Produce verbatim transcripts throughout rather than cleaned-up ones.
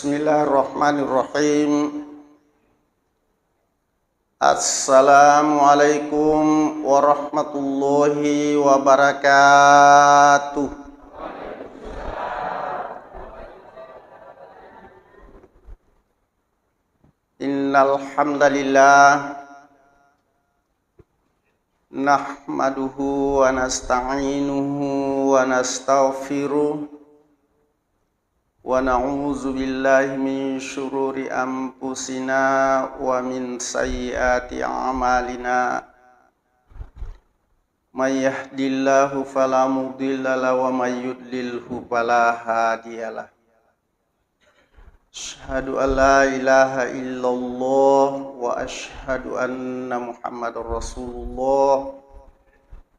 Bismillahirrahmanirrahim. Assalamualaikum warahmatullahi wabarakatuh. Innal hamdalillah, nahmaduhu wa nasta'inuhu wa nastaghfiruh, wa na'udzu billahi min syururi anfusina wa min sayyiati a'malina. May yahdillahu fala mudhillalah wa may yudlilhu fala hadiyalah. Asyhadu an la ilaha illallah wa asyhadu anna Muhammadar Rasulullah.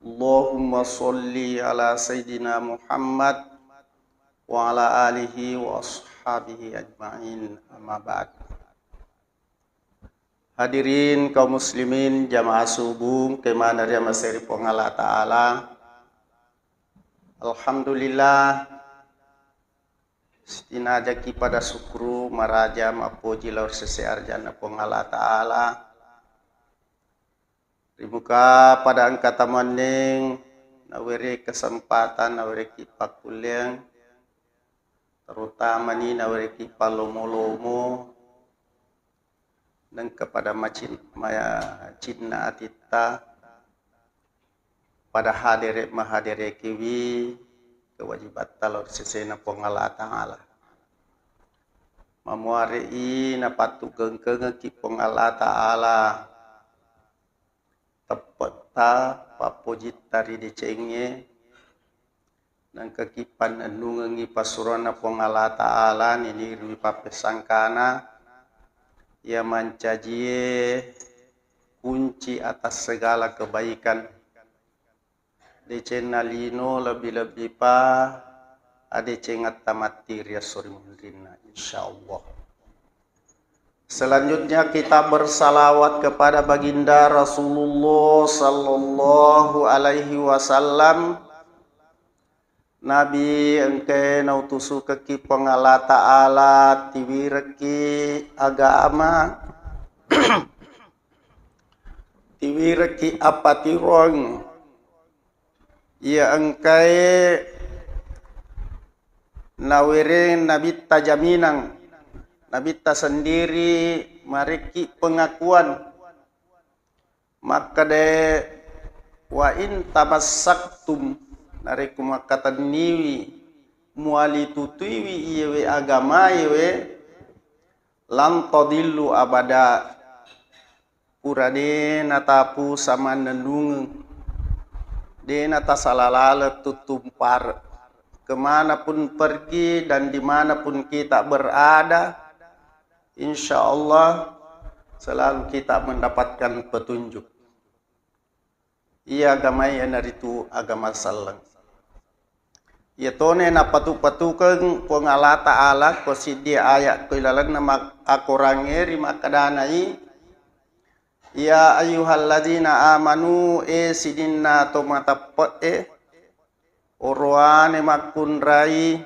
Allahumma sholli ala Sayyidina Muhammad wa ala alihi wa ashabihi ajma'in, amma ba'd. Hadirin kaum muslimin, jamaah subuh, engkae maneng riamasei ri Puang Allah Ta'ala. Alhamdulillah, sitinajaki pada sukkuru, maraja, mappoji lao ri sese arjanna Puang Allah Ta'ala. Ri muka pada engka tamuanneng, nawerei kesempatan, nawereiki pakkulleang, terutamani nawereiki pallomo-lomo, nengka pada macin-, macinna atitta, pada hadere mahaderekiwi kewajibatta lao ri sesena Puang Allah Ta'ala. Mamuare'i napattuggengkengekki Puang Allah Ta'ala. Teppe'ta pappojitta ri decengnge, nengkaki pannennungengngi passuroanna Puang Allah Ta'ala, niniruwi pappesangkana, iya mancajie kunci atas segala kebaikan. Decenna lino, lebbi-lebbipa adecengetta matti ri esso ri munrinna, insyaallah. Selanjutnya kita bersalawat kepada Baginda Rasulullah sallallahu alaihi wasallam. Nabi engkae nautusukekki Puang Allah Ta'ala, tiwirekki agama, tiwirekki apatiroang iya engkae nawereng Nabitta jaminang, Nabitta sendiri marekki pengakuan. Makkedae, "Wa in tamassaktum," narekko makkatenniwi, muali tutuiwi iyewe agamaewe, "lan tadillu abada." Pura de natapusa mannennungeng, de natasala laleng tuttumpare. Kemanapun pergi dan dimanapun kita berada, insya Allah selalu kita mendapatkan petunjuk. Iya agamae iyanaritu agama selleng. Iyatone napatu-patukeng Puang Allah Ta'ala ko siddi ayat ko ilalenna mak-, akorangnge ri makkedanai, "Ya ayyuhalladzina amanu," e sininna to mateppe'e, oroane makkunrai,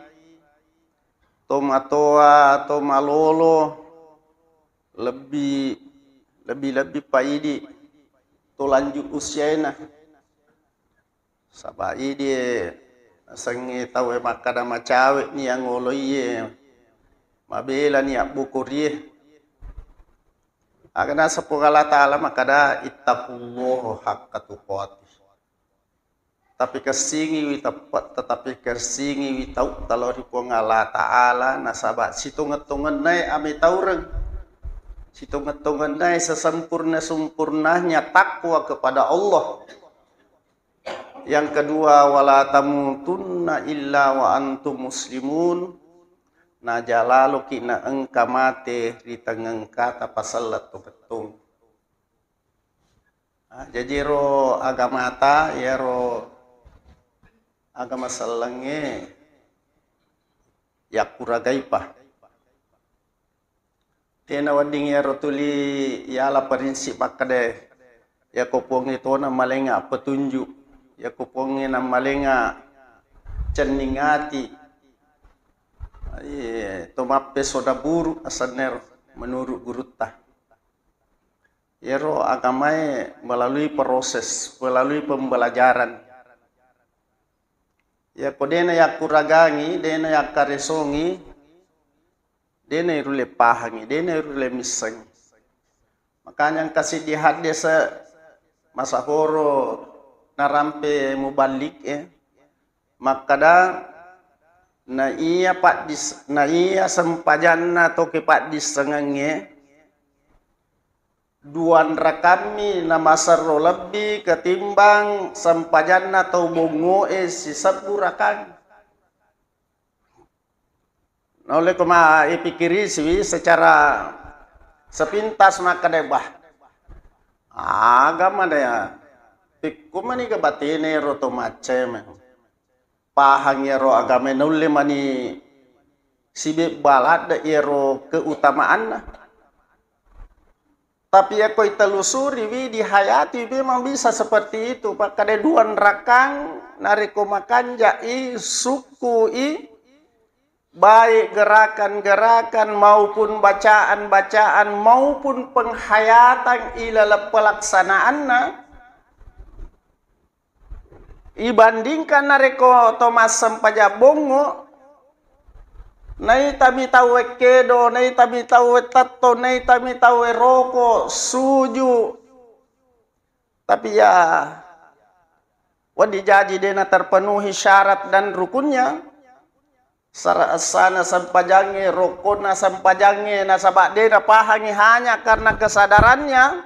to matoa, to malolo, lebbi, lebbi-lebbi paidi to lanjut usiaena. Saba idi nasengnge tauwe makkada macawe ni angoloiye, mabela ni abbokorie. Aga naseng Puang Allah Ta'ala makkada, "Ittaqullaha haqqa tuqatih." Tapikessingiwi teppetta, tapikessingiwi tautta lao ri Puang Allah Ta'ala, nasaba sitongeng-tongennae ametaureng, sitongeng-tongennae sesempurna-sempurnanya takwa kepada Allah. Yang kedua, "Wala tamutunna illa wa antum muslimun." Naja laloki naengka mate ri tengengkata pasella tongeng-tongeng. Ah, jaji ero agamata, iyaro agama sellengnge yakkuragaipa. Tena wedding iyaro tuli yala prinsip makkedae, yako Puangnge tona malenga petunjuk, yako Puangnge namalenga cenning ati, Iya, to mappeso daburu asennero menurut gurutta. Iyaro agamae melalui proses, melalui pembelajaran. Iyako dena yakkuragangi, dena yakkaresongi, dena irulle pahangi, dena irulle missengi. Makanya engka siddi haddese masahoro narampe muballik e, makkada, na iya paddis-, na iya sempajanna toke paddissengengnge, duanrakammi namaserro lebbi ketimbang sempajanna tau bongoe sisebbu rakang. Naulle ko ma ipikiri siwi secara sepintas makkeda, bah, agama daya. Pikku mani ke batene ro to macem. Pahang iyaro agama naulle mani sibe baladde iyaro keutamaanna. Tapi yakko itelusuriwi, dihayati, memang bisa seperti itu. Pakkada duanrakang narekko makanjai, sukkui, baik gerakan-gerakan maupun bacaan-bacaan maupun penghayatan ilaleng pelaksanaanna, ibandingkan narekko to massempajang bongngo, naitami tauwe kedo, naitami tauwe tetto, naitami tauwe roko, suju. Tapi ya, wedding jaji dena terpenuhi syarat dan rukunnya. Sara-, essana sempajangnge, rokkonna sempajangnge, nasaba dena pahangi hanya karena kesadarannya.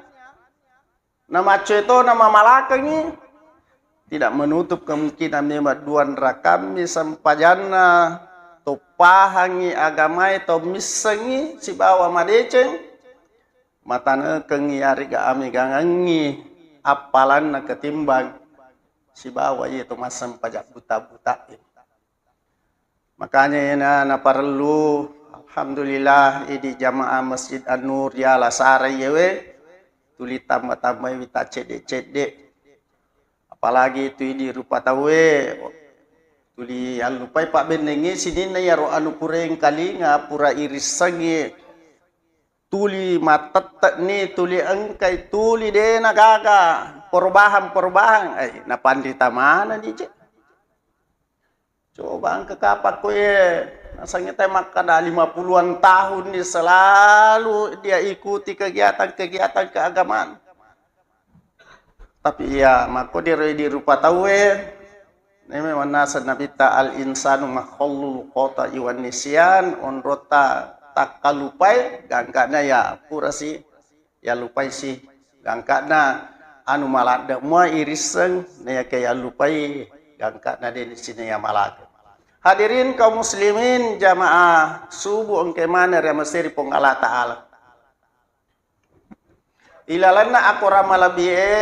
Namaccoe to namamalakengngi, tidak menutup kemungkinan memang duanrakammi sempajanna, to pahangi agamae, to missengngi sibawa madeceng, matanekengngi yarega amegangengngi appalanna ketimbang sibawa iya to massempajang buta-butae. Makanya iyana naparellu, alhamdulillah, idi jamaah Masjid An-Nur ya lasara iyewe, tuli tambah-tambahi wita cedde-cedde. Apalagi tu idi rupa tauwe, tuli allupai pabbennengngi sininna iyaro anu pura engkalinga, pura irissengngi, tuli mattette'ni, tuli engkai, tuli dena gaga perubahan-perubahan, eh, napanrita manenni, cek. Coba engka kapang ko, eh, nasengnge te makkada lima puluhan tahun ni selalu dia ikuti kegiatan-kegiatan keagamaan. Tapi iya, makko diro idi rupa tauwe, neme mannaseng Nabitta, "Al insanu makhallul khata'i wan nisyan," onrota takkalupai, gangkana ya purasi, yallupai si, gangkana anu maladde mua irisseng, nayake yallupai, gangkana deni sineya maladde. Hadirin kaum muslimin, jamaah subuh engke maneng ri ameseri Puang Allah Ta'ala. Ilalenna akorang malebbi'e,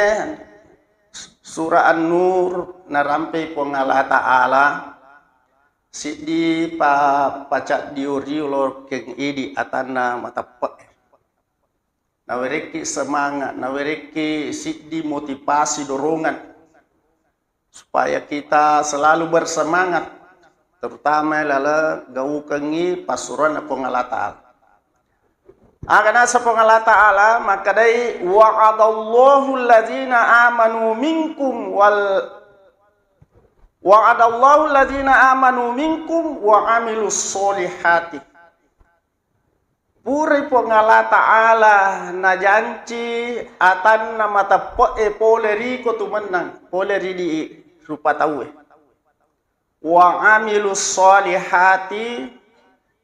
Surah An-Nur, narampei Puang Allah Ta'ala siddi pa-, pacaddio-rio lokeng idi atanna mateppe'e. Nawerekki semangat, nawerekki siddi motivasi dorongan supaya kita selalu bersemangat, terutama laleng gaukengngi passuroanna Puang Allah Ta'ala. Aga naseng Puang Allah Ta'ala makkedai, "Wa'adallahu allazina amanu minkum wal, wa'adallahu allazina amanu minkum wa amilus solihati." Purai Puang Allah Ta'ala najanci atanna mateppe'e pole riko tumennang, pole ri di rupa tauwe. Wa amilus solihati,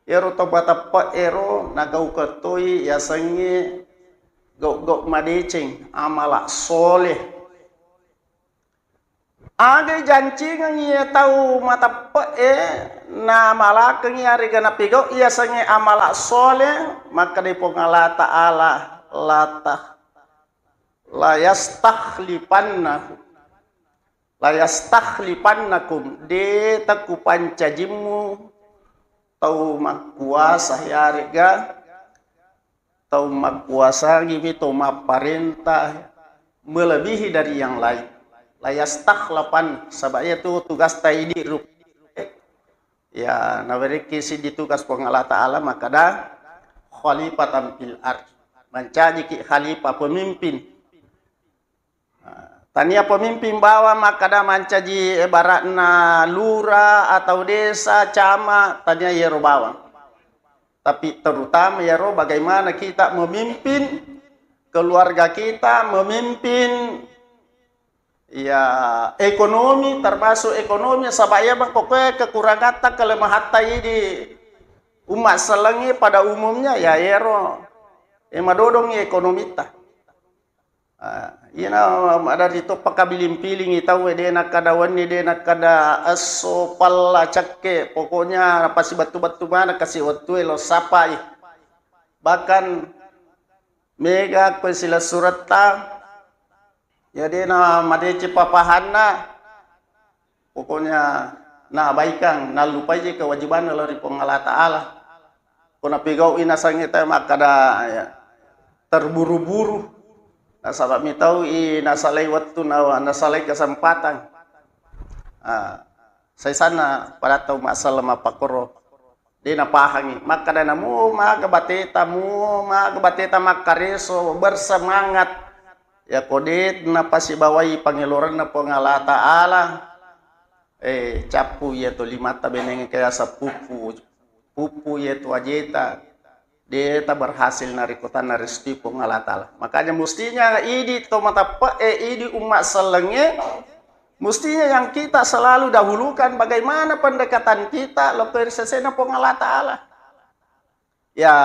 ero to mateppe'ero nagaukeng toi yasengnge gau-gau madeceng, amala soleh. Aga ijancingengngi iye tau mateppe'e, namalakengngi yarega napigau iyasengnge amala soleh, makkedai Puang Allah Ta'ala, "Latah, layastakhlifannahu, layastakhlifannakum," de takupancajimmu tau makkuasa yarega tau makkuasangiwi, tau mapparenta melebihi dari yang lain. Layastakhlafan, saba iyatu tugasta idi rupa. Ya, nawerekki siddi tugas Puang Allah Ta'ala makkada khalifatan fil ard. Mancajiki khalifah, pemimpin. Tania pemimpin bawang makkada mancaji ibaratna lura atau desa, camat, tania iyaro bawang. Tapi terutama iyaro bagaimana kita memimpin keluarga kita, memimpin ya ekonomi, termasuk ekonomi, saba iya bang kokoe kekurangatta, kelemahatta idi umma sellengnge pada umumnya ya ero e madodong ekonomitta. Ah, iyana maderri to pakabiling-pilingi tauwe, de nakkada wenni, de nakkada esso, palla, cakke, pokoknya napasibattu-battu maneng kasi wettue lo sapai. Bahkan mega ko silessuretta, ya de na madeceng papahanna, pokoknya naabaikan, nallupai je kewajibanna lao ri Puang Allah Ta'ala. Ko napigau'i nasengnge tau makkada, ya, terburu-buru. Nasaba mitau'i nasalai wettu na-, nasalai kesempatan. Ah, saisanna pada tau masalah mappakoro. De napahangi. Makkada namu maga bateta, mu maga bateta makkareso, bersemangat. Ya ko de napasibawai pangeloranna Puang Allah Ta'ala, eh, cappu iya to limatta beneng kaya sapuppu, puppu iya to ajeta, de ta berhasil narekko tanna restu Puang Allah Ta'ala. Makanya mestinya idi to mateppe, eh, idi umma sellengnge, mestinya yang kita selalu dahulukan bagaimana pendekatan kita lokko ri sesena Puang Allah Ta'ala. Ya,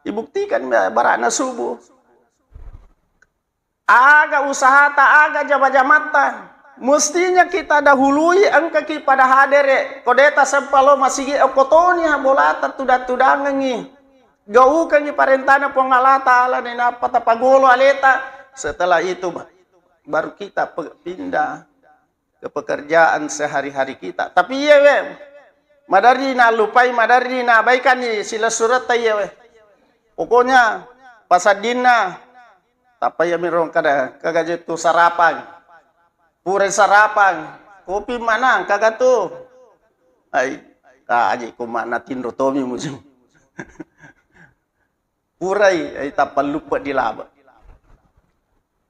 dibuktikan barakna subuh. Aga usahata, aga jama-jamatta, mestinya kita dahului engkaki pada hadere. Ko de tasempalo masigi, okko toni ha bolata tudang-tudangengi. Gaukengi parentana Puang Allah Ta'ala, nenappa tapagolo aleta. Setelah itu ba-, baru kita pe-, pindah ke pekerjaan sehari-hari kita. Tapi iya we, maderri nallupai, maderri naabaikanni silessuretta iya we. Pokoknya pasaddinna, tappa iya miro kada, kaga je tu sarapang. Pura sarapang, kopi mana, kaga tu. Ai, kaji ko mana tinro tomi muju. Purai, eh, tappa luppe di laba.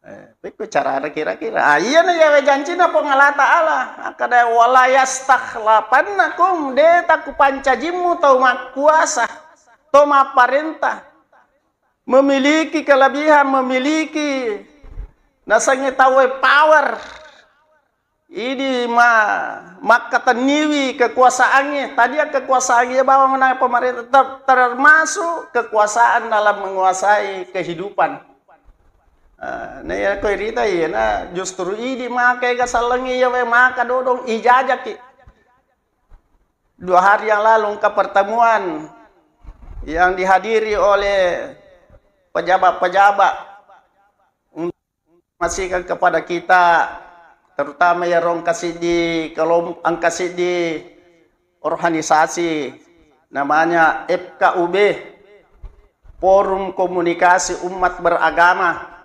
Eh, pekko carana kira-kira. Ah, iyana yawe jancina Puang Allah Ta'ala. Akkada, "Wala yastakhlafannakum," de takkupancajimmu tau makkuasa, tau mapparenta. Memiliki kelebihan, memiliki nasengnge tauwe power. Idi ma-, makkatenniwi kekuasaangnge, tadi kekuasaangnge bawang na pemerintah ter-, termasuk kekuasaan dalam menguasai kehidupan. Eh, na iya ko irita iya, na justru idi maka ega sallengi iya we maka dodong ijajaki. Dua hari yang lalu engka pertemuan yang dihadiri oleh pejabat-pejabat informasikan kepada kita, terutama ya ro engka siddi kelom-, engka siddi organisasi namanya F K U B, Forum Komunikasi Umat Beragama.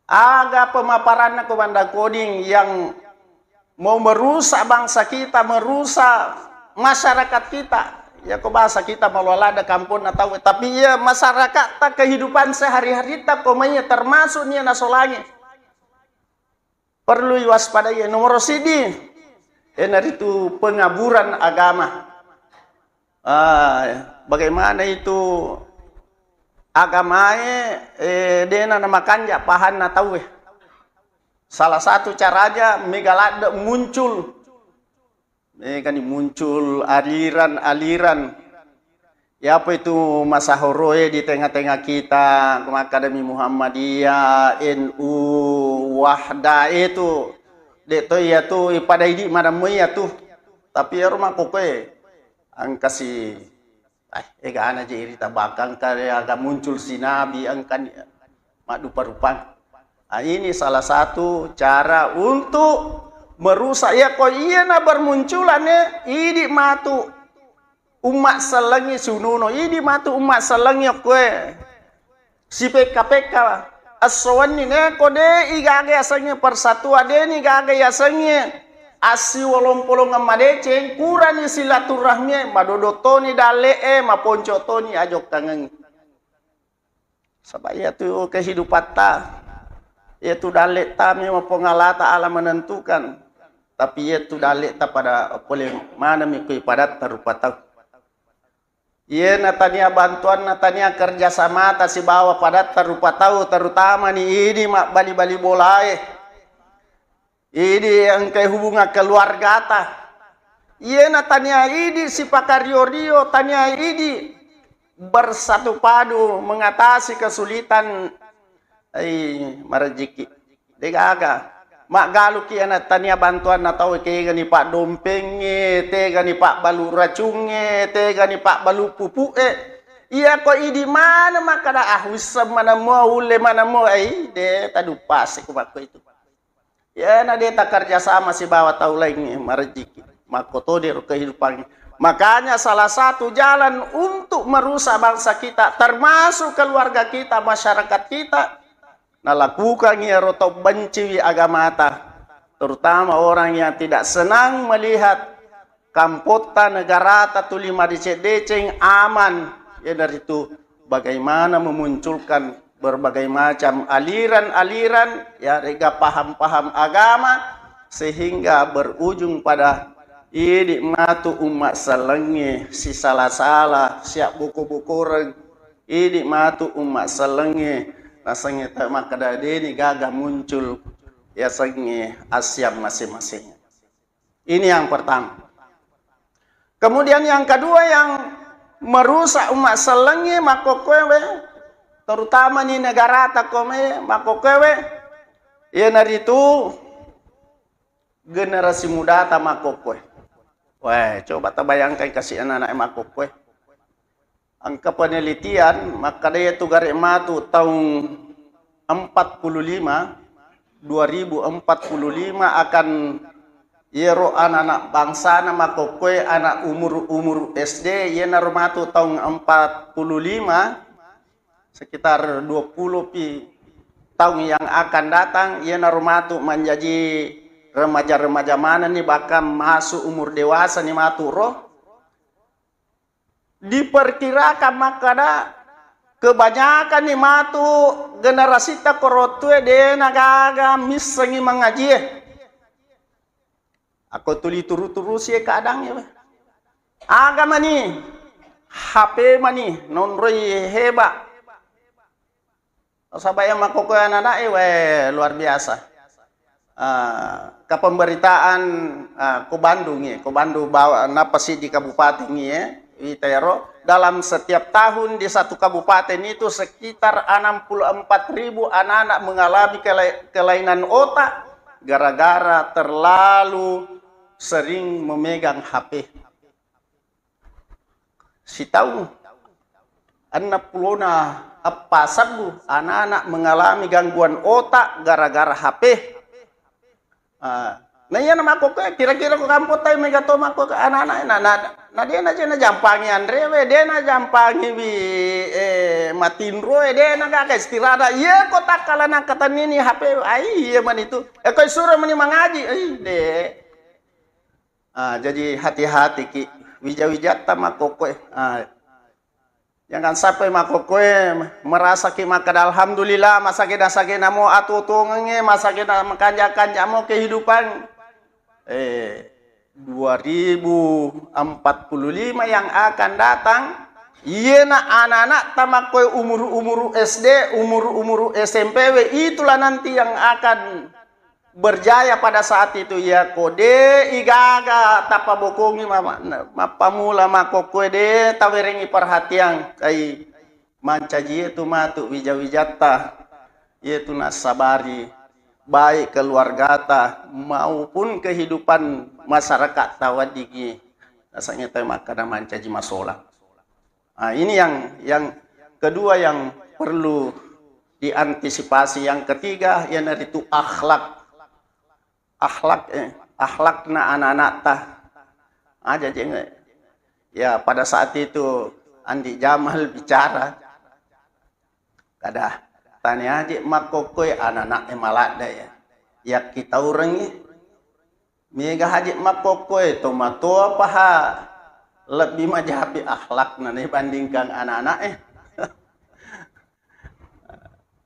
Aga pemaparanna ko Banda Koding yang mau merusak bangsa kita, merusak masyarakat kita. Ya ko bahasa kita maloalada kampung na tau, tapi ya masyarakat ta kehidupan sehari-hari ta ko mai termasuk nia nasolangi. Perlu iwaspadai nomor sidi. Enaritu pengaburan agama. Ah, bagaimana itu agamae, eh, dena namakanja pahanna tauwe. Salah satu caraja mega ladde muncul. Megani muncul aliran-aliran. Yapa itu masahoroe di tengah-tengah kita, makadami Muhammadiyah, N U, Wahda itu. Dek to iya tu, ipada idi madammo iya tu. Tapi ero makokoe. Engka si, eh, egana je irita bakang kare aga muncul si nabi engka ni maddupa-rupang. Ah, ini salah satu cara untuk merusak. Ya ko iya na bermunculan ya, idi matu umma sellengi sununo, idi matu umma sellengi okkoe. Sipekka-pekka esso wenni ne ko de igaga yasengnge persatuan, de ni gaga yasengnge assiwolong-polongeng madeceng, kurani silaturahmie, madodo toni dalle'e, maponco toni ajokkangengngi. Saba' iyatu kehidupatta, iyatu dalle'ta memang Puang Allah Ta'ala menentukan. Tapi iyatu dalle'ta pada pole maneng mi ko ipadatta rupa tau. Iyena tania bantuanna, tania kerjasamata sibawa padatta rupa tau, terutamani idi mabbali-bali bolae. Idi engkai hubungan keluargata. Iyena tania idi sipakario-rio, tania idi bersatu padu mengatasi kesulitan. Ai, marejeki. Degaga. Maggaluki ana tania bantuanna tau, tegani paddompengnge, tegani pabbalu racungnge, tegani pabbalu pupu'e. Iya ko idi maneng makkada, ah, wisseng maneng mua, ulle maneng mua, ai, de taduppasi ku makko itu. Iyana de takerja sama sibawa tau laingnge, marejeki. Makkotodiro kehidupangnge. Makanya salah satu jalan untuk merusak bangsa kita, termasuk keluarga kita, masyarakat kita, nalakukangngi ero tau benciwi agamata, terutama orang yang tidak senang melihat kampotta, negarata tuli madeceng-deceng, aman, iyanaritu bagaimana memunculkan berbagai macam aliran-aliran, ya, rega paham-paham agama, sehingga berujung pada idi matu umma sellengnge sisala-sala, siabboko-bokoreng, idi matu umma sellengnge nasengnge ta makkeda deni gaga muncul yasengnge assiang masing-masing. Ini yang pertama. Kemudian yang kedua yang merusak umat sellengnge makkokkoewe, terutama ni negarata kome makkokkoewe, iyanaritu generasi mudata makkokkoe. Weh, coba tabayangkan kasi anak-anak makkokkoe. Engka penelitian makkeda iyatu gare matu taung empat puluh lima, dua ribu empat puluh lima akan iyaro anak-anak bangsana makkokkoe, anak umur-umur S D, iyanaro matu taung empat puluh lima, sekitar dua puluh pi taung yang akan datang, iyanaro matu manjaji remaja-remaja manenni, bahkan masuk umur dewasa ni matu ro. Diperkirakan makkeda kebanyakan ni matu generasita korottue de nagaga missengi mangajie. Ako tuli turu-turusi keadaan ya, aga mani H P mani nonroi heba. Nasaba iya makkokkoe anak-anak e, weh, luar biasa. Ah, kepemberitaan, ah, ko Bandung ya, ko Bandung bawa napa sih di kabupaten ya, wita ero. Dalam setiap tahun di satu kabupaten itu sekitar enam puluh empat ribu anak-anak mengalami kela-, kelainan otak gara-gara terlalu sering memegang H P. Sitaung enneng pulona eppa sebbu anak-anak mengalami gangguan otak gara-gara H P. Ah, na iya na makkokkoe, kira-kira ko kampotta mega to makkokkoe anak-anak na, na, na de na je na jampangi anrewe, de na jampangi wi, eh, matinroe, de na gaga istirahat. Iya ko takkala nangka tennini H P, ai iya mani tu. Eh, ko isuro mani mangaji, ai de. Ah, jadi hati-hati ki, wija-wijatta makkokkoe. Ah, jangan sampai makkokkoe merasa ki makkeda alhamdulillah, masagena-sagena mo atuo-tuongengnge, masagena makanja-kanja mo kehidupan. Eh, dua ribu empat puluh lima yang akan datang, iyena anak-anak tamakkoe umur-umur S D, umur-umur S M P we, itulah nanti yang akan berjaya pada saat itu, iya ko de igaga tapabokongi mama-, mappamula makkokkoe de tawerengi perhatian, ai mancaji itu matu wija-wijatta, itu nassabari baik keluargata maupun kehidupan masyarakat tawaddingi. Nasangnya tau makkada mancaji masolang. Ah, ini yang, yang kedua yang perlu diantisipasi. Yang ketiga, iyanaritu akhlak. Akhlak, eh, akhlakna anak-anakta. Ah, jadi, ya, pada saat itu Andi Jamal bicara, kada tani aja makkokkoe anak-anak e maladda ya. Ya kita orang Mega haji makkokkoe, tomatoa paha lebbi majapi akhlakna dibandingkan anak-anak e.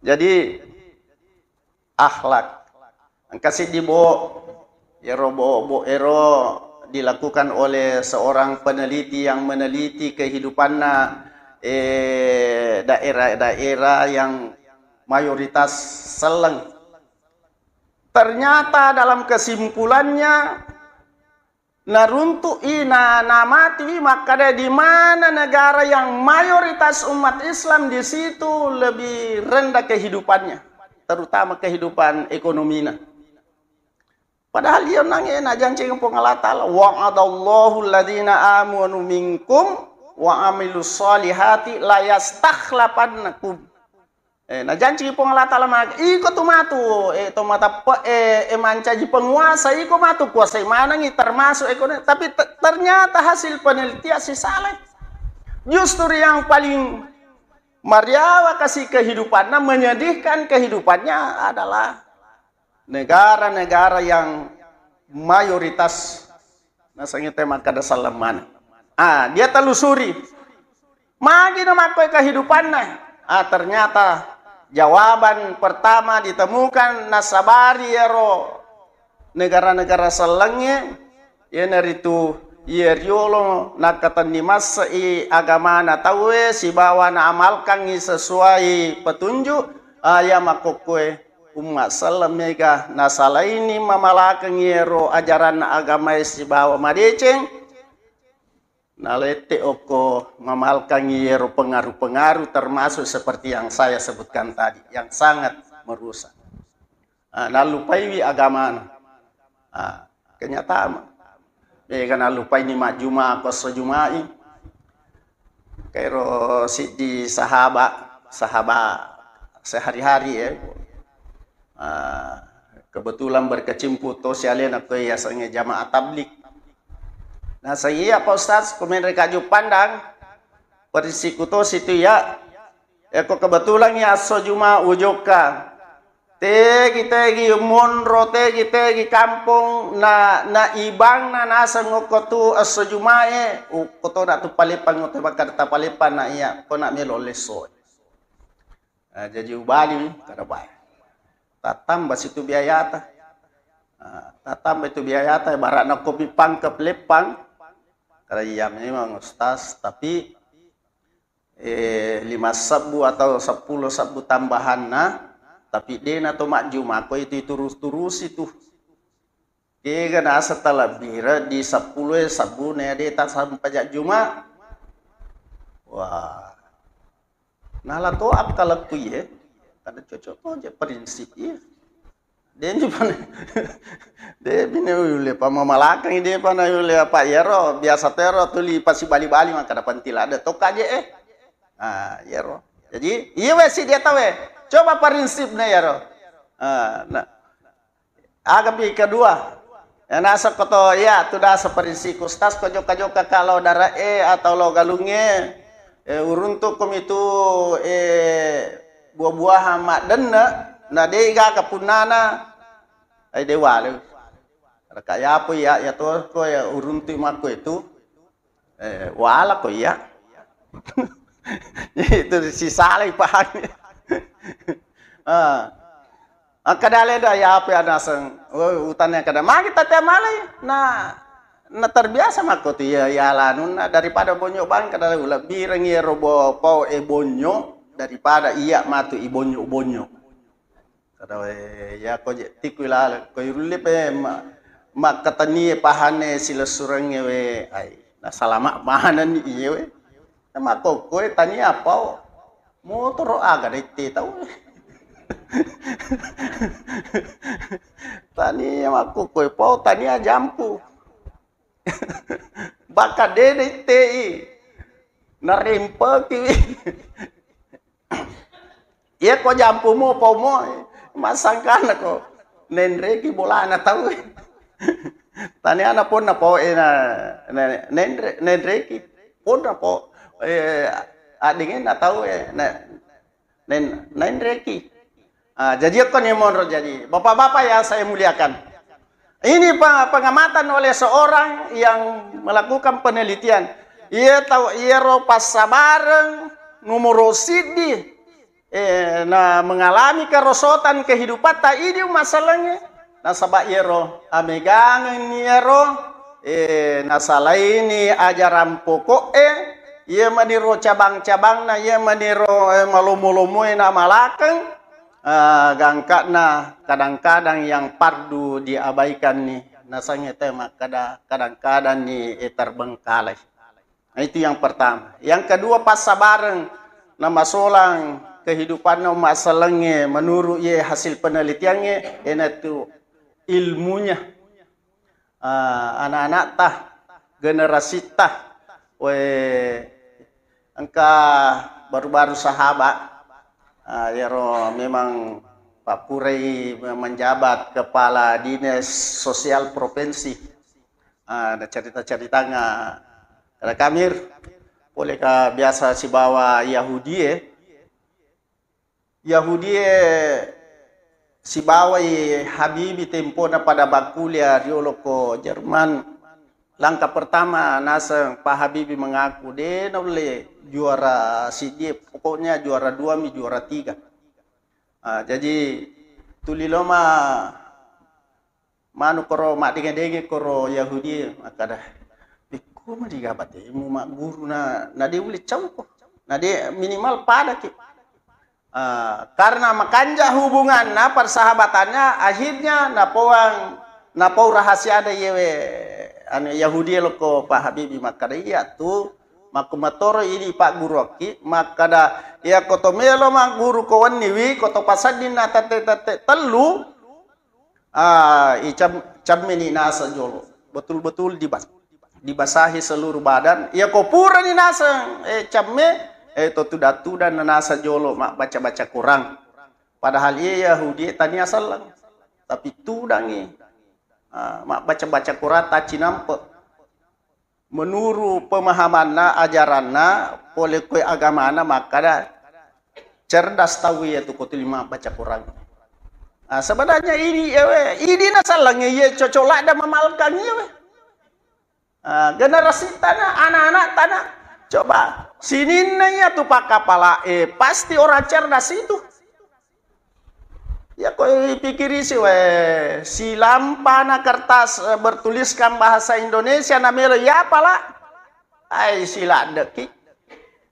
Jadi akhlak. Engka siddi bo, ero bo, bo ero dilakukan oleh seorang peneliti yang meneliti kehidupanna, eh, daerah-daerah yang mayoritas selleng. Ternyata dalam kesimpulannya, naruntu'i na, namatiwi makkeda di mana negara yang mayoritas umat Islam di situ lebih rendah kehidupannya, terutama kehidupan ekonomina. Padahal iya nange najancing Puang Allah Ta'ala, "Wa'adallahu alladhina amanu minkum wa amilus salihati layastakhlafannakum." Eh, najanci Puang Allah Ta'ala maka, iko tu matu, eh, to mateppe, eh, eh, mancaji penguasa, iko matu kuasai manengi termasuk ekonomi. Tapi te- ternyata hasil penelitian si saleh. Justru yang paling mariawa kasih kehidupannya, menyedihkan kehidupannya adalah negara-negara yang mayoritas nasengnge te makkeda selleng maneng. Ah, dia telusuri. Magi namakkoi kehidupanna? Ah, ternyata jawaban pertama ditemukan nasabari ero negara-negara sellengnge, iyanaritu iya riolo nakkatenni masse'i agamana tauwe sibawa naamalkangngi sesuai petunjuk, ah, iya makkokkoe umma selleng mega nasalaini mamalakengngi ero ajaranna agamae sibawa madeceng, nalette okko mamalkangngi ero pengaruh-pengaruh termasuk seperti yang saya sebutkan tadi, yang sangat merusak. Ah, nallupaiwi agamana. Ah, kenyataan. Mega nallupaini majjuma ko esso Juma'i. Kairo siddi sahaba, sahaba sehari-hari ya. Ah, kebetulan berkecimpung to si alena ko yasengnge jamaah tablik. Nah, saya Pak Ustaz, pemerintah Kaju Pandang, perisiku to situ ya. Eko kebetulan ya esso Juma ujokka. Tegi-tegi monro, tegi-tegi kampong, na, na ibangna naseng okko tu esso Jumae, okko to na tu paleppang, okko to bakka ta paleppang na iya, ko na melo lesso. Ah, jaji ubali kada bae. Tattamba situ biayata. Ah, tattamba itu biayata, ibaratna kopi pangkep leppang. Kada iya memang Ustaz, tapi eh, lima sebbu atau seppulo sebbu tambahanna, tapi de na to majjuma ko itu turus-turusi tu. Kega nasa talebbire di seppulo e sebbu na de ta sampaja juma. Wah. Nala to akkalekku iye. Kada cocok to je prinsip iye. Denji pana. De bine ulle pamamalakang de pana ulle apa yero biasa tero tuli pasi bali-bali maka dapat tidak ada toka je eh. Ah, yero. Jadi, iya we si dia tawe. Coba prinsipnya yero. Ah, nah. Agapi kedua. Ya nasa koto ya tu dasa prinsip Ustaz ko joka-joka kalau dara e atau lo galunge eh, uruntuk komitu eh, buah-buahan maddenne na de gaga punnana. Ai de wale. Raka yapo iya ya to ko ya uruntu makko itu. Eh, wala ko iya. Itu si salai paham. Ah. Akkada leda ya apa ya naseng. Oh, utannya kada magi tata malai. Nah, na terbiasa makko tu ya ya lanunna daripada bonyo bang kada lebih rengi robo pau e bonyo daripada iya matu i bonyo bonyo. Kada we, ya ko je tikui laleng, ko irulle pe ma-, makkatanie pahane silessurengnge we, ai, nasalama manenni iye we. Makkokkoe tania pao, motoro aga daitte tau. Tania makkokkoe pao, tania jampu. Bakka de daittei. Narempeki. Iya ko jampumo, paumo, massangkana ko nenreki bolana tau. Taniana ponna pau e na, na, nenre, nenreki. Ponna pau, eh, addingenna tau e, na, nen, nenreki. Ah, jadi ko ni monro jadi. Bapak-bapak yang saya muliakan. Ini pe-, pengamatan oleh seorang yang melakukan penelitian. Iya tau, iyaro passabareng nomoro siddi, eh, na mengalami kerosotan kehidupatta idi umma sellengnge. Nasaba iyaro amegangenni iyaro, eh, nasalaini ajaran pokok e, iya maniro cabang-cabangna, iya maniro, eh, malomo-lomoe namalakeng, eh, gangkana kadang-kadang yang fardu diabaikanni, nasengnge te makkada kadang-kadang ni, eh, terbengkalai. Nah, itu yang pertama. Yang kedua, passabareng namasolang kehidupanna umma sellengnge menurut ye hasil penelitiangnge, enatu ilmunya, ah, anak-anakta, generasitta, we, engka baru-baru sahabat, ah, yaro memang pappurai menjabat kepala dinas sosial provinsi. Ah, nacarita-caritanga kada kamir, pole ka biasa sibawa Yahudi e. Yahudi e sibawai Habibi tempona pada bakkulia riolo ko Jerman. Langkah pertama naseng Pak Habibi mengaku de naulle juara siddi, pokoknya juara dua mi juara tiga. Ah, jadi tuli loma manu koro maddenge-denge koro Yahudi makkada, "Pikku mani ga batemu magguru na, na de ulle cauko. Na de minimal padaki." Ah, karena makanja hubunganna, persahabatannya, akhirnya napowang, napau rahasia ada yewe anu Yahudi lokko Pak Habibi makkada, "Iya tu, makkumatoro idi pagguruakki makkada, iya ko to melo magguru ko wenniwi, ko to pasedding na tette-tette tellu, ah, icam-, cammeni naseng jolo. Betul-betul dibas-, dibasahi seluruh badan. Iya ko purani naseng, eh, camme, eh, to tuda-tuda na naseng jolo mabbaca-baca Quran." Padahal iya Yahudi tania selleng, tapi tudangi, ah, mabbaca-baca Quran taccinampe. Menuru pemahamanna, ajaranna, pole koe agamana makkada cerdas tau iya tu ko tuli mabbaca Quran. Ah, sebenarnya ini, ewe, ini na sellengnge iya cocok ladde mamalkang iya we. Ah, generasi tana, anak-anak tana. Coba, sininna iya tu pakkapala e, pasti orang cerdas itu. Ya, ko ipikiri si, we, silampana kertas, eh, bertuliskan bahasa Indonesia, na melo iya pala. Ai, siladdeki.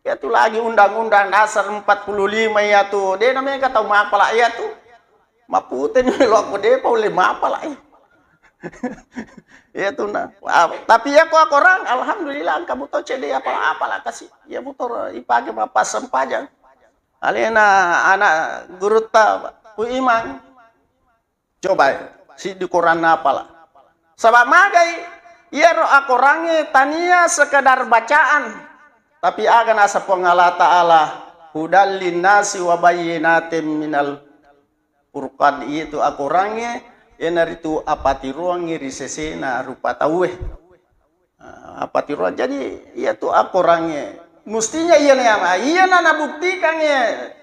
Iya tu lagi undang-undang dasar empat puluh lima iya tu. De na mega tau mapala iya tu. Mapute ni lo ko de pa ulle mapala, eh. Iya tu na. Ah, tapi iya ko akorang, alhamdulillah, engka muto cede apa-apa lah kasi. Iya muto ipake mappasempajang. Alena anak gurutta Pu Imang. Coba, siddi koranna apala. Saba magai, iyaro akorangnge tania sekedar bacaan, tapi aga nasa Puang Allah Ta'ala, "Hudal linnasi wa bayyinatin minal furqan." Itu akorangnge, iyanaritu apatiroangnge ri sesena rupa tauwe. Ah, apatiroang. Jadi, iyatu akorangnge. Mustinya iyana, iyana nabuktikangnge.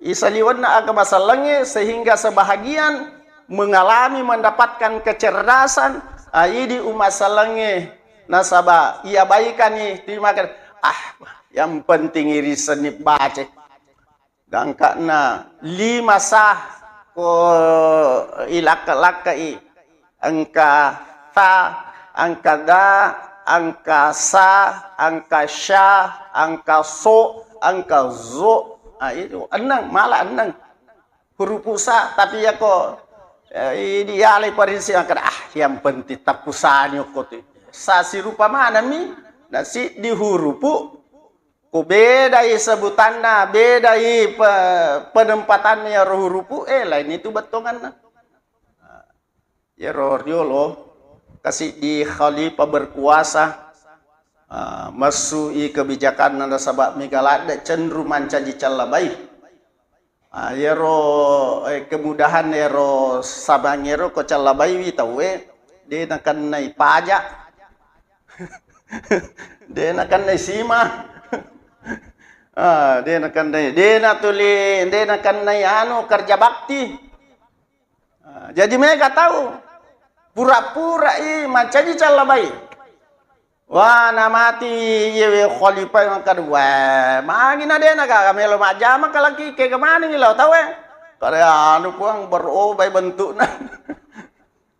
Isaliwenna agama sellengnge, sehingga sebahagian mengalami mendapatkan kecerdasan, ah, idi umma sellengnge, nasaba iya baikani, terima kasih. Ah, yang penting irisenni baca. Gangkana lima sa ko ilakka-lakkai. Engka ta, engka da, engka sa, engka sya, engka so, engka zo. Ah, itu enneng, malah enneng. Hurupu sa, tapi yako, eh, dialai parinsi makkada, "Ah, yang penting tappusani okko tu." Sa sirupa manami, na siddi hurupu, ko bedai sebutanna, bedai pe-, penempatanna iyaro hurupu, eh, lain itu bettonganna. Iyaro riolo, kasiddi khalifah berkuasa, ah, messui kebijakanna nasaba mega ladde cenderung mancaji callabai. Ah, iyaro, eh, kemudahan iyaro sabang iyaro ko callabaiwi tauwe, de nakennai pajak, de nakennai sima, ah, de nakennai, de natuli, de nakennai anu kerja bakti. Ah, jadi mega tau. Pura-pura i mancaji callabai. Wah, namati iyewe khalifah makkeda, "Wah, magi na dena ka melo majjama kalaki kega maneng ilo tau e." Kare anu puang berobai bentukna.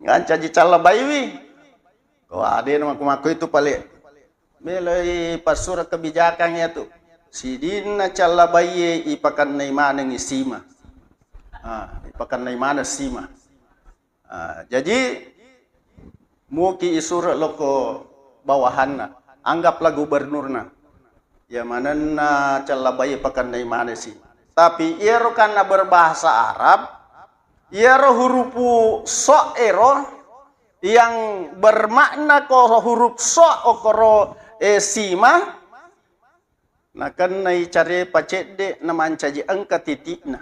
Mancaji callabai wi. Wah, dena mako-mako itu pale. Meloi passura kebijakan iyatu. Sidinna callabai ipakennai maneng sima. Ah, ipakennai maneng sima. Ah, jadi muki isuro loko bawahanna, anggaplah gubernurna. Ya manenna callabai pakennai manesi. Tapi iyaro kanna berbahasa Arab, iyaro hurupu so ero yang bermakna ko huruf so okoro e sima, nakennai care pacedde na mancaji engka titikna.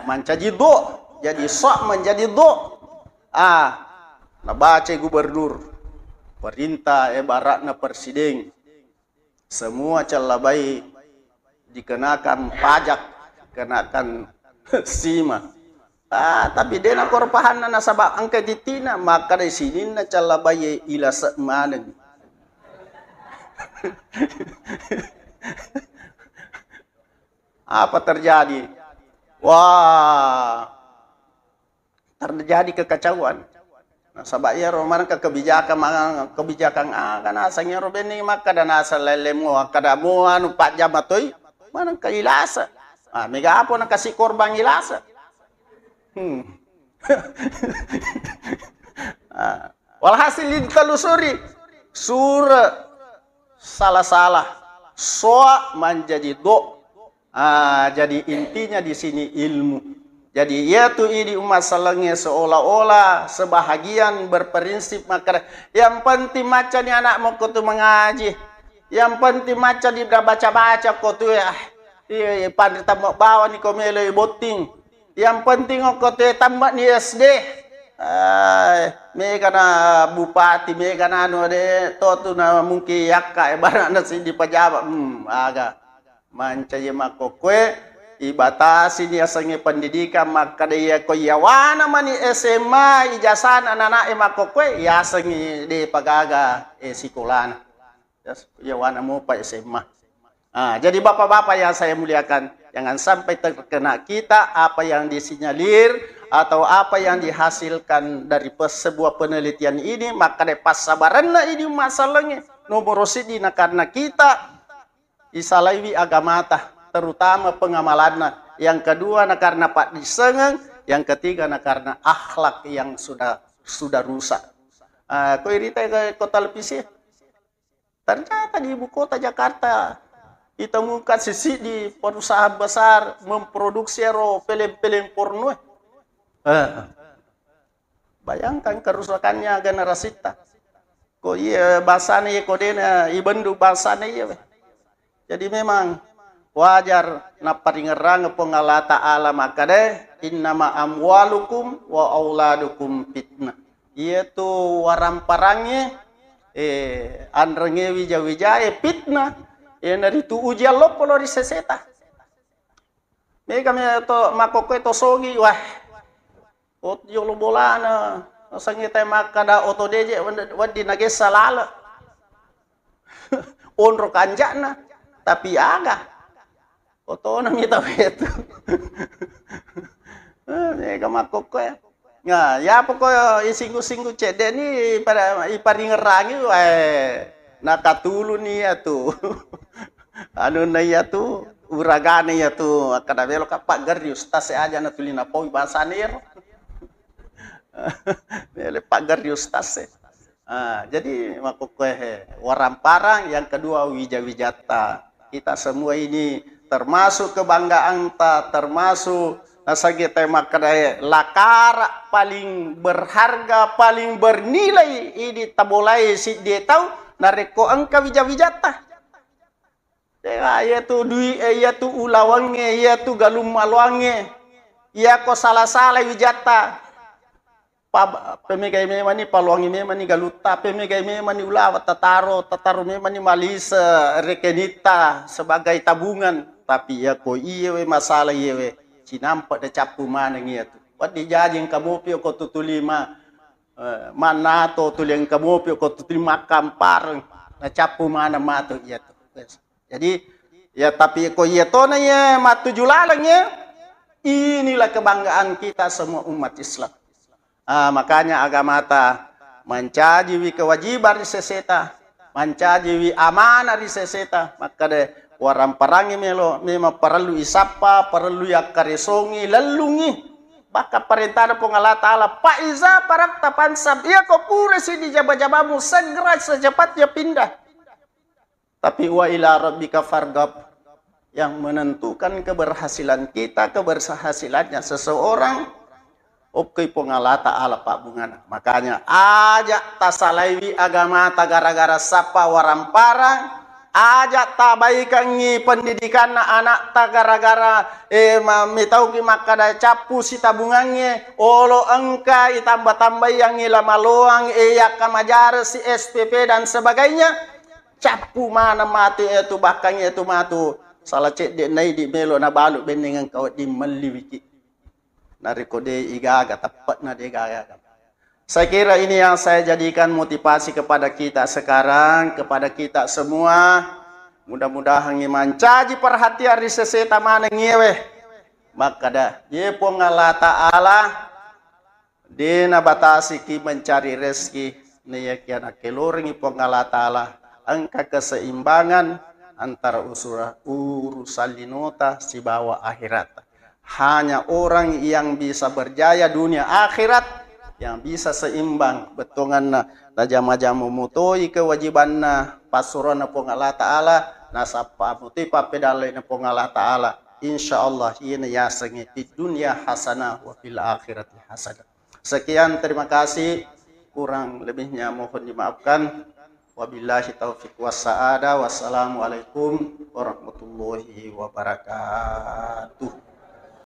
Mancaji do, jadi so menjadi do. Ah, nabaca gubernur, perintah ibaratna presiden, semua callabai dikenakan pajak, dikenakan sima. Ah, tapi dena koro pahanna nasaba engka titikna, makkeda sininna callabai ilase maneng. Apa terjadi? Wah, terjadi kekacauan. Nasaba iyaro manengka kebijakan, maneng kebijakan aga naseng iyaro benni makkeda naseng lellemu, akkeda mu anu pajjama toi, manengka ilasa. Ah, mega apa nakasi korban ilasa. Hmm. Ah, walhasil ditelusuri sure salah-salah, soa manjadi do. Ah, jadi intinya di sini ilmu. Jadi iyatu idi umma sellengnge seolah-olah sebahagian berprinsip makkeda, yang penting maccani anakmu ko tu mengaji, yang penting maccani baca-baca ko tu ya. Iya, iya, panrita bawani ko melo botting. Yang penting okko te tambat ni S D. Ai, mega na bupati, mega na anu de, to tu na mungkin yakka e barana sidi pejabat. Hmm, aga. Mancaji makkokkoe, ibatasi ni asengnge pendidikan, makkeda iya ko iyawana mani S M A ijazana anak-anak e makkokkoe, yasengngi de pagaga e sikolana. Yas-, iyawana mopa S M A. Ah, jadi bapak-bapak yang saya muliakan, jangan sampai terkena kita apa yang disinyalir atau apa yang dihasilkan dari pe-, sebuah penelitian ini, maka de passabarenna idi umma sellengnge, nomoro siddi na karena kita isalaiwi agamata, terutama pengamalanna. Yang kedua na karena paddissengeng, yang ketiga na karena akhlak yang sudah, sudah rusak. Ah, ko irita ko televisi. Ternyata di ibu kota Jakarta, ditemukan sisi di perusahaan besar memproduksi ero film-film porno. Eh, bayangkan kerusakannya generasita. Ko iya, bahasana iya, ko dena ibendu bahasana iya, weh. Jadi memang wajar napparingerrang Puang Allah Ta'ala makkeda, "Innama amwalukum wa auladukum fitnah." Iyatu waramparangnge, eh, anrengnge wija-wijae fitnah. Iyanaritu ujian loppo lao ri seseta. Mega me to makkokkoe to sogi, wah. Ot-, jolo bolana, nasengnge te makkeda oto deje wed-, wedding nagessa lale. Onro kanja'na, tapi aga? Otona mi tau itu. Eh, mega makkokkoe. Nah, ya pokok isinggu-singgu cedde ni pada iparingerangi, wae, nakatuluni iyatu. Anunna iyatu, uragana iyatu, akkada meloka paggerri ustaz e aja natuli napaui bahasana ero. Mele paggerri ustaz e. Ah, jadi makkukkuehe, waramparang, yang kedua wija-wijatta. Kita semua ini termasuk kebanggaanta, termasuk nasagi te makkedae lakara paling berharga, paling bernilai idi tabolai siddi tau narekko engka wija-wijatta. Tega, iyatu dui e, iyatu ulawangnge, iyatu galung maloangnge, iyako sala-salai wijatta, pa-, pemegai memani, paloangi memani galutta, pemegai memani ulawa tataro, tataro memani malise rekenitta sebagai tabungan. Tapi iyako iyewe masalah iyewe, cinampe de cappu maneng iyatu. Wedding jaji engka mopi ko tutulima. Eh, mannato tuli engka mopi ko tuli makkampareng, nacappu maneng matu iya tu. Jadi, ya, tapi ko iya tona iya mattuju laleng iya, inilah kebanggaan kita semua umat Islam. Ah, makanya agamata mancajiwi kewajiban ri seseta, mancajiwi amanah ri seseta, makkeda waramparangngi melo memang parellu isappa, parellu yakkaresongi, lellungi. Bahkan parentana Puang Allah Ta'ala, "Fa iza faragta fansab." Iya ko pura si di jaba-jabamu, segera secepatnya pindah. Tapi wa ila rabbika farghab, yang menentukan keberhasilan kita, keberhasilannya seseorang, okkoi Puang Allah Ta'ala pabbungana. Makanya aja tasalaiwi agamata gara-gara sappa waramparang, aja tabaikangngi pendidikanna anakta gara-gara, eh, ma-, mitauki makkada cappu sitabungangnge, olo engka itamba-tambaiyangngi lamaloang, eh, yakkamajare si S P P dan sebagainya. Cappu maneng matu iya tu, bahkan iya tu matu sala cedde naidi melo nabalu benneng engka wedding melliwiki. Narekko de igaga, teppekna de gaga. Saya kira ini yang saya jadikan motivasi kepada kita sekarang, kepada kita semua. Mudah-mudahan mancaji perhatian ri seseta maneng iyewe. Makkada, ye Puang Allah Ta'ala, de nabatasiki mencari rezeki, naiyakia nakkelorengi Puang Allah Ta'ala, engka keseimbangan antara usura-, urusan linota sibawa akhirat. Hanya orang yang bisa berjaya dunia akhirat, yang bisa seimbang bettuanganna, najama-jama mutoi kewajibanna, passuroanna Puang Allah Ta'ala, nasappa mutoi pappedallaina Puang Allah Ta'ala. Insya Allah, iyana yasengnge fid dunya hasanah wa fil akhirati hasanah. Sekian, terima kasih. Kurang lebihnya mohon dimaafkan. Wabillahi taufiq wassa'adah. Wassalamualaikum warahmatullahi wabarakatuh.